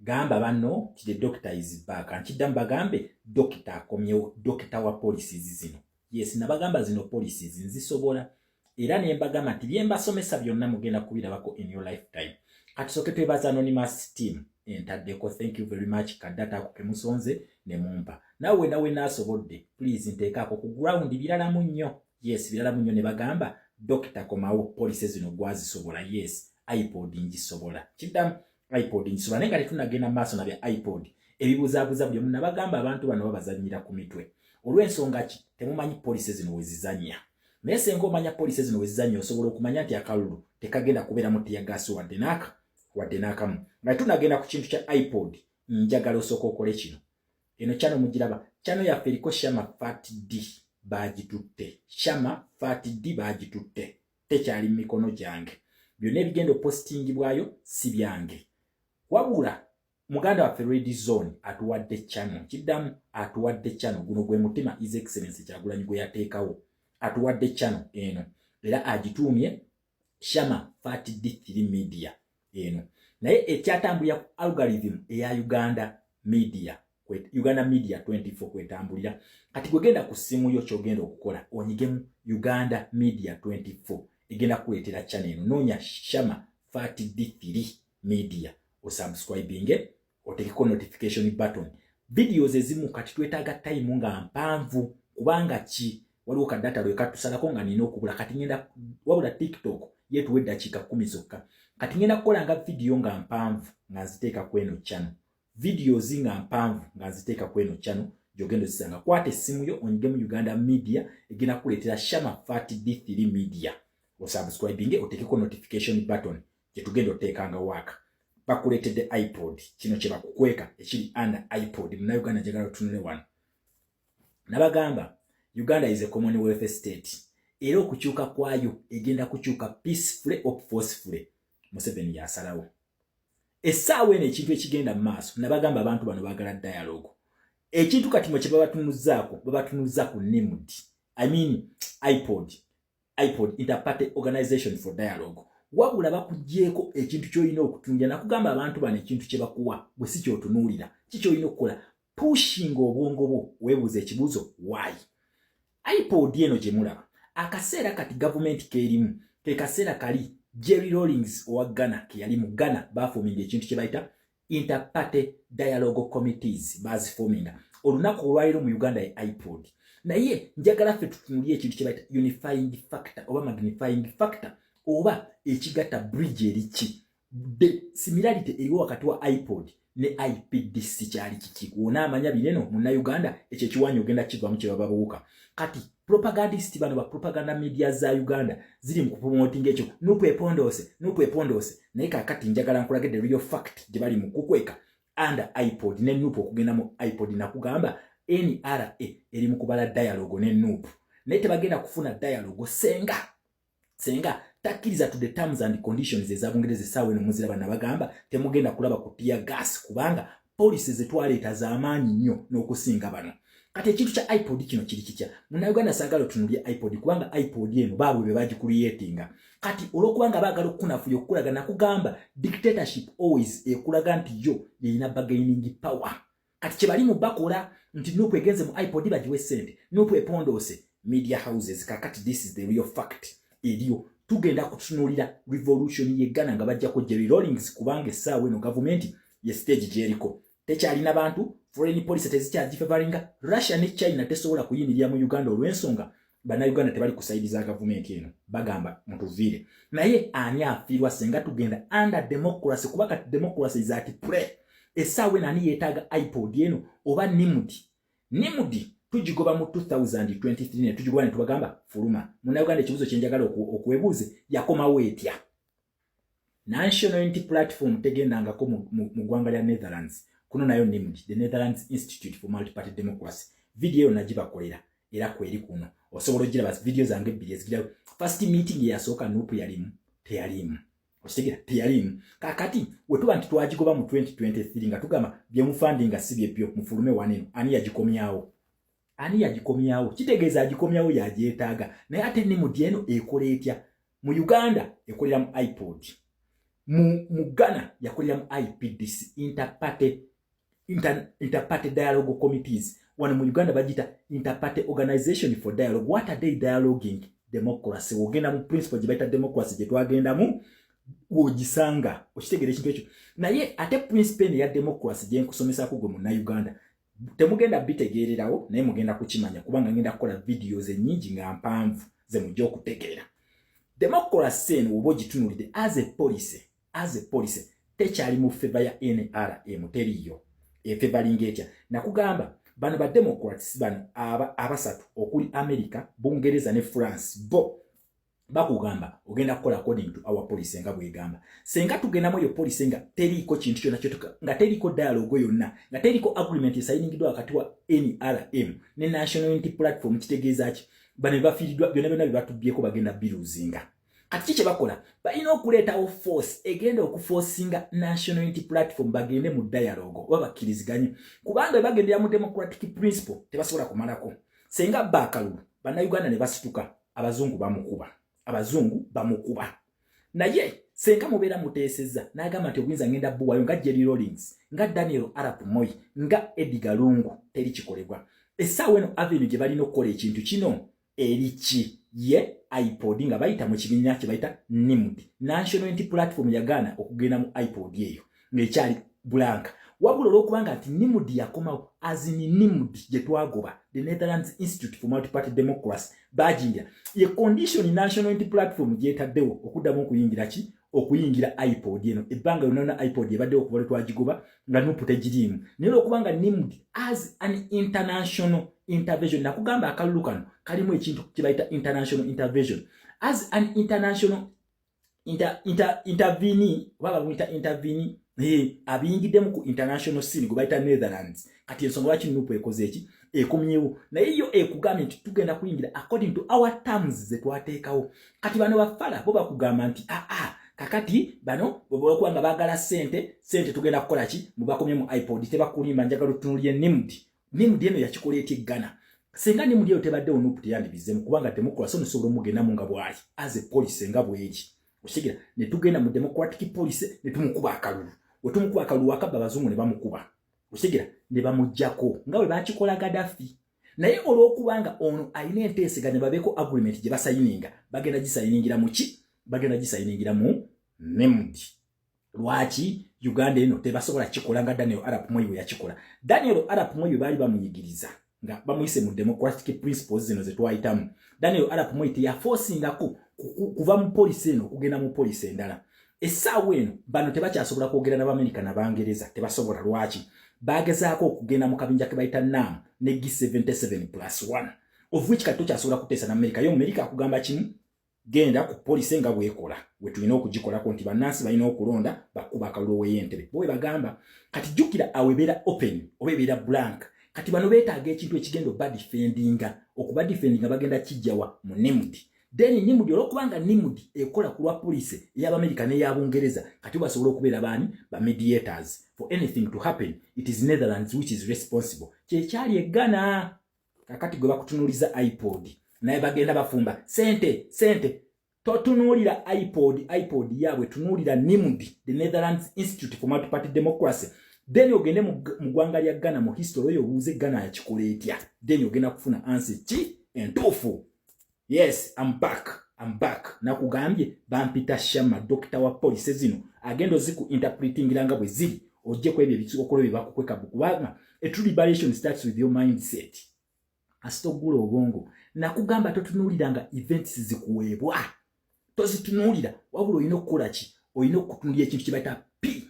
Gamba banno ti the doctor is back. Nkiddamu, bagambe dokita akomyewo, dokita wa policies zino. Yes, nabagamba zino policies nzisobola, era ne mbagamba nti bye mbasomesa byonna mugenda kubirabako in your lifetime. Kati soke twebaza anonymous team entaddeko. Thank you very much. Ka data ako kemusonze ne mumpa, naawe wena wena asobodde, please nteekaako ku ground. Biralamu nnyo, yes, biralamu nnyo. Ne bagamba dokita komawo, policy zino gwazisobola. Yes, IPOD ngisobola, kiddamu, IPOD ngisobola. Naye nga tetunagenda maaso nabya IPOD ebibuzaabuza buli omu, nabagamba abantu bano babazanyira ku mitwe. Olw'ensonga ki? Temumanyi policy zino wezizanya. Naye senga omanya policy zino wezizanya, osobola okumanya nti akalulu tekagenda kubeeramu tear gas wadde naaka, wadde n'akamu. Nga tunagenda ku kintu kya IPOD, njagala osooka okole kino. Eno channel mugiraba, channel yaffe eriko Shama Fat D bagitutte. Shama Fat D bagitutte, tekyali mu mikono gyange. Byonna ebigenda opositingibwayo si byange, wabula muganda waffe Red Zone atuwadde channel. Kiddamu, atuwadde channel. Guno gwe mutima His Excellence Kyagulanyi gwe yateekawo. Atuwadde channel eno era agituumye Shama Fat D3 Media eno, naye ekyatambulira ku algorithm eya Uganda Media, Uganda Media 24 kwetambulira. Kati gwegenda ku ssimu yo, kyogenda okukola, onyigemu Uganda Media 24, egenda kukuleetera channel eno. Noonya Shama Fat D3 Media, osubscribinge, otekeko notification button. Videos ezimu kati twetaaga time nga mpanvu, kubanga ki? Waliwo ka data lwe katusalako nga nina okubula. Kati ngenda, wabula TikTok yetuwa eddakiika 10 zokka. Kati ngenda kukola nga video nga mpanvu nga nziteeka ku eno channel, videos nga mpanvu nga nziteeka ku eno channel gyogenda ozisanga. Kwata essimu yo, onyigemu Uganda Media, egenda kukuleetera Shama Fat D3 Media, osubscribinge, otekeko notification button gyetugenda oteekanga waaka. Bakuleetedde IPOD. Kino kye bakukweka ekiri under IPOD. Munauganda, njagala otunule wano. Nabagamba Uganda is a commonwealth state, era okukyuka kwayo egenda kukyuka peacefully or forcefully. Museveni yasalawo essaawa eno ekintu ekigenda mu maaso. Nabagamba abantu bano baagala dialogue. Ekintu kati mwe kye babatunuzaako, babatunuza ku NIMD, I mean IPOD, IPOD, Interparty Organization for Dialogue. Wabula bakugyeko ekintu kyolina okutunulira. Nakugamba abantu bano ekintu kye bakuwa bwe si kyotunuulira. Kikyolina okukola, pushinga obwongo bwo, weebuuza ekibuuzo, why IPOD eno gye mulaba akaseera kati gavumenti keerimu? Ke kaseera kali Jerry Rawlings owa Ghana ke yali mu Ghana, baforminga ekintu kye bayita Interparty Dialogue Committees, baziforminga. Olunaku olwaliro mu Uganda ye IPOD. Naye njagala ffe tutunulye ekintu kye bayita unifying factor oba magnifying factor oba ekigatta, bridge eriki, the similarity eriwo wakati wa IPOD ne IPDC kyali kiki? Wona amanya bineno Munnayuganda, ekyo ekiwanyi ogenda kivamu kye baba buwuka. Kati propagandist bano ba propaganda media za Uganda ziri mu kupromotinga ekyo, NUP epondoose, NUP epondoose. Naye kakati njagala nkulage the real fact gye bali mu kukweka under IPOD ne NUP okugenda mu IPOD. Nakugamba NRA eri mu kubala dialogue ne NUP, naye tebagenda kufuna dialogue senga takkiriza to the terms and conditions eza Bungereza. Essaawa eno muziraba, nabagamba temugenda kulaba ku tear gas, kubanga policy zetwaleeta z'amaanyi nnyo n'okusinga bano. Kati ekintu kya IPOD kino kiri kitya? Munauganda, saagala otunulye IPOD, kubanga IPOD eno baabwe be bagicreatinga. Kati olwokubanga baagala okukunafuya, okukulaga, nakugamba dictatorship always ekulaga nti yo yeyina bargaining power. Kati kyebali mu bakola nti NUP egenze mu IPOD, bagiwe sente, NUP epondoose media houses. Kakati this is the real fact eriyo. Tugenda kutunuulira revolution ye Ghana nga bajjako Jerry Rawlings, kubanga essaawa eno gavumenti ye stage gyeriko tekyalina bantu, foreign policy tezikyagifavoringa. Russia ne China tesobola kuyimirira mu Uganda olw'ensonga Bannayuganda tebali ku side za gavumenti eno, bagamba mutuviire. Naye ani afiirwa senga tugenda under democracy? Kuba kati democracy is at play essaawa eno. Ani yeetaaga IPOD eno oba NIMD? NIMD tugigoba mu 2023, ne tugigoba ne tubagamba fuluma. Munnayuganda, ekibuzo kyenjagala okwebuuze, yakomawo etya? National Unity Platform tegendangako mu ggwanga lya Netherlands kuno. Nayo NIMD, the Netherlands Institute for Multiparty Democracy, video eyo nagibakolera era kweri kuno, osobola ogiraba. Video zange ebbiri ezigira first meeting eyasooka, NUP yalimu? Teyalimu. Okitegera? Teyalimu. Kakati wetuba nti twagigoba mu 2023 nga tugamba byemufundinga si byebyo, mufulume waneno, ani yagikomyawo? Ani yagikomyawo? Kitegeeza agikomyawo yagyetaaga. Naye ate NIMD eno ekola etya mu Uganda? Ekolera mu IPOD. Mu Ghana yakolera mu IPDC, Interparty Dialogue Committees. Wano mu Uganda bagita Interparty Organization for Dialogue. What are they dialoguing? Democracy. Wogenda mu principle gye bayita democracy gye twagendamu, wogisanga. Okitegeera ekintu ekyo? Naye ate principle eno eya democracy gye nkusomesako gwe Munnayuganda, temugenda bitegeererawo, naye mugenda kukimanya, kubanga ngenda kukola videos ennyingi nga mpanvu ze mujja okutegeera. Democracy eno oba ogitunulidde as a policy, tekyali mu favor ya NRM, teriyo efavoringa etya. Nakugamba bano ba Democrats bano abasatu okuli America, Bungereza ne France, bo bakugamba ogenda kukola according to our policy nga bwegamba. Senga tugendamu eyo policy nga teriiko kintu kyonna kyotuka, nga teriiko dialogue yonna, nga teriiko agreement esayiningiddwa wakati wa NRM ne National Unity Platform, kitegeeza ki? Bano bebafiiriddwa byonna byonna bye batubbyeko bagenda biruzinga. Kati ki kye bakola? Balina okuleetawo force egenda okuforcinga National Unity Platform bagende mu dialogue oba bakkiriziganye, kubanga bwe bagendera mu democratic principle tebasobola kumalako. Senga bba akalulu, Bannayuganda ne basituka, abazungu bamukuba, abazungu bamukuba. Naye senga mubeera muteesezza n'agamba nti obuyinza ngenda buwayo, nga Jerry Rawlings, nga Daniel Arap Moi, nga Edgar Lungu, teri kikolebwa. Essaawa eno avenue gye balina okukola ekintu kino eri ki? Ye IPOD, nga bayita mu kibiina kye bayita NIMD. National Unity Platform yagaana okugenda mu IPOD eyo ng'ekyali blank, wabula olwokubanga nti NIMD yakomawo, as in NIMD gye twagoba, the Netherlands Institute for Multiparty Democracy, bajingira ye condition National Unity Platform gyetaddewo okuddamu okuyingira ki? Okuyingira IPOD eno. Ebbanga lyonna IPOD ebaddewo okuva lwe twagigoba nga NUP tegiriimu, naye olwokubanga NIMD as an international intervention, nakugamba akalulu kano kalimu ekintu kye bayita international intervention, as an international intervene oba bamuyita intervene, abiyingiddemu ku international scene gwe bayita Netherlands. Kati ensonga lwaki NUP ekoze eki? Ekomyewo, naye yo ekugambye nti tugenda kuyingira according to our terms ze twateekawo. Kati bano bafala bo bakugamba nti aa, kakati bano olwokuba nga baagala sente, sente tugenda kukola ki? Mubakomye mu IPOD. Tebakulimba. Njagala otunuulye NIMD. NIMD eno yakikola etya eggana? Singa NIMD eyo tebaddewo, NUP teyandibizemu, kubanga democracy onosobola omugendamu nga bwali as a policy nga bweri. Okitegera? Ne tugenda mu democratic policy ne tumukuba akalulu. We tumukuba akalulu akabba, abazungu ne bamukuba. Okitegera? Ne bamugjako nga bwe bakikola Gaddafi. Naye olw'okubanga ono alina enteeseganya, babeeko agreement gye basayininga, bagenda gisayiningira mu ki? Bagenda gisayiningira mu NIMD. Lwaki Uganda eno tebasobola kikola nga Daniel Arap Moi bwe yakikola? Daniel Arap Moi bwe baali bamuyigiriza nga bamuyise mu democratic principles zino ze twayitamu, Daniel Arap Moi teyaforcingako kuva mu policy eno okugenda mu policy endala. Essaawa eno bano tebakyasobola kwogera n'Abamerika n'Abangereza, tebasobola. Lwaki? Bagezaako okugenda mu kabinja ke bayita NAM ne G77 plus 1, of which kati tokyasobola kuteesa n'Amerika. Yo Amerika akugamba kimu: genda ku policy nga bwekola, we tulina okugikolako nti bannansi balina okulonda bakuba akalulu w'ey'entebe, bo bwe bagamba. Kati jjukira, awo ebeera open oba ebeera blank. Kati bano beetaaga ekintu ekigenda obadefendinga. Okubadefendinga bagenda kijjawa? Mu NIMD. Then NIMD, olwokubanga NIMD ekola ku lwa policy ey'Abamerika n'eyabungereza, kati basobola okubeera baani? Ba mediators. For anything to happen, it is Netherlands which is responsible. Kyekyali eggana. Kakati gwe bakutunuuliza IPOD, naye bagenda bafumba sente sente. Totunuulira IPOD, IPOD yaabwe. Tunuulira NIMD, the Netherlands Institute for Multiparty Democracy. Then ogende mu ggwanga lya Ghana, mu history oyo, obuuze Ghana yakikola etya, then ogenda kufuna answer ki entuufu. Yes, I'm back, I'm back. Nakugambye bampita Shama, dokita wa policy zino agenda oziku interpretingira nga bwe ziri, ojje ku ebyo ebikokolo bye bakukweka, kubanga a true liberation starts with your mindset. Asita ogula obwongo. Nakugamba totunuuliranga events zikuweebwa, tozitunuulira, wabula olina okukola ki? Olina okutunuulira ekintu kye bayita P,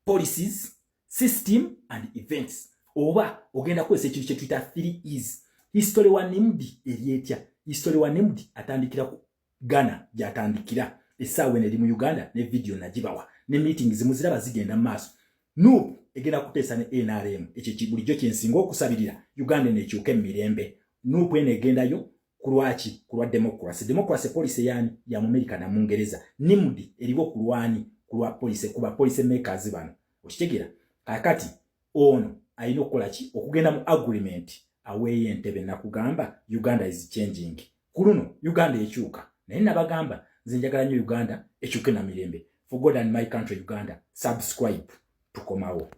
policies, system and events, oba ogenda kukozesa ekintu kye tuyita 3 Es. History wa NIMD eri etya? History wa NIMD atandikira ku Ghana, gyatandikira. Essaawa eno eri mu Uganda, ne video nagibawa, ne meetings muziraba zigenda mu maaso. NUP egenda kuteesa ne NRM. Ekyo bulijjo kyensinga okusabirira, Uganda eno ekyuka emirembe. NUP eno egendayo kulwaki? Kulwa democracy. Democracy policy yani ya Mumerika na Mungereza. NIMD eriwo kulwani? Kulwa policy, kuba policy makers bano. Okitegeera? Kakati ono alina okukola ki? Okugenda mu agreement aweeyo entebe. Nakugamba Uganda is changing. Ku luno Uganda ekyuka, naye nabagamba nze njagala nnyo Uganda ekyuke na mirembe. For God and my country Uganda, subscribe. Tukomawo.